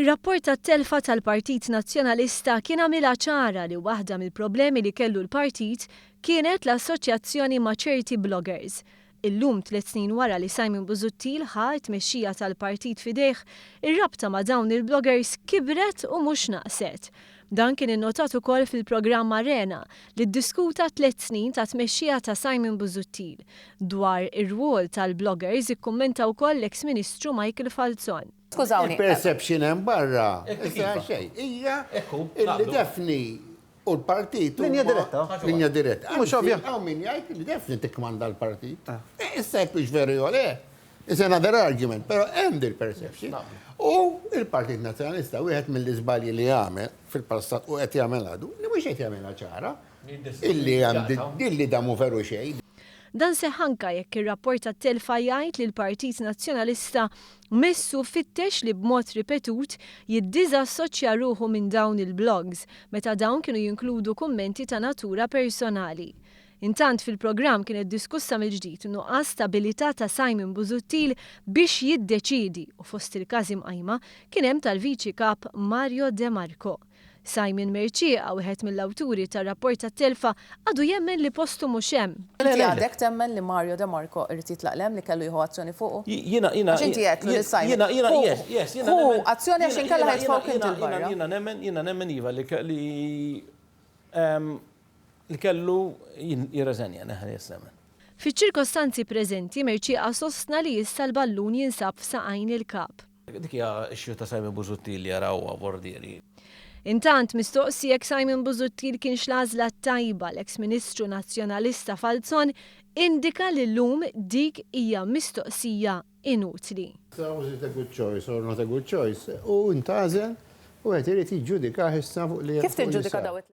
Ir-rapport tat-telfa tal-Partit Nazzjonalista kien għamilha ċara li waħda mill-problemi li kellu l-partit kienet l-assoċjazzjoni ma' ċerti bloggers. Illum, tlett snin wara li Simon Busuttil ħa t-tmexxija tal-partit f'idejh, ir-rabta ma' dawn il-bloggers kibret u mhux naqset. Dan kien innotat ukoll fil-programm Arena li ddiskuta tlett snin ta' tmexxija ta' Simon Busuttil. Dwar ir-rwol tal-bloggers ikkummenta wkoll l-eks Ministru Michael Falzon. Skużawni. Il-perception hemm barra, issa xejn, hija illi Daphne u l-partit. Linja diretta. Linja diretta. Mhux ovvja. Hawn min jgħid li Daphne tikkmanda l-partit. Issa jekk hux veru jew le, is another argument, però hemm dil-perception. U l-Partit Nazzjonalista wieħed mill-iżbalji li għamel fil-passat u qed jagħmel għadu, li mhux qed jagħmilha ċara. Illi hemm illi dan mhu veru xejn. Dan seħħ anka jekk ir-rapport tat-telfa jgħid li l-Partit Nazzjonalista messu fittex li b'mod ripetut jiddiżassoċja ruħu minn dawn il-blogs meta dawn kienu jinkludu kummenti ta' natura personali. Intant fil-programm kienet diskussa mill-ġdid nuqqas ta' abilità ta' Simon Busuttil biex jiddeċiedi u fost il-każi mqajma kien hemm tal-Viċi Kap Mario De Marco. Simon Mercieca, wieħed mill-awturi tar-rapport tat-telfa, għadu jemmen li postu mhux hemm. Inti għadek temmen li Mario De Marco irid jitlaq 'l hemm li kellu jieħu azzjoni fuqu? Jiena, jiena. Għax inti għedtlu lil Simon. Jiena, jiena, yes, yes, jiena nemmen. Ħu azzjoni għax inkella ħa jitfgħuk inti 'l barra. Jiena nemmen, jiena nemmen iva li li li kellu jirreżenja, neħ yes nemmen. Fiċ-ċirkostanzi preżenti, Mercieca sostna li issa l-ballun jinsab f'saqajn il-Kap. Dik hija issue ta' Simon Busuttil li jara huwa bordieri. Intant, mistoqsi jekk Simon Busuttil kienx l-għażla t-tajba, l-eks Ministru Nazzjonalista Falzon indika li llum dik hija mistoqsija inutli. So was it a good choice or not a good choice? U ntgħażel u wieħed irid jiġġudikah issa fuq li Kif tiġġudika daw it.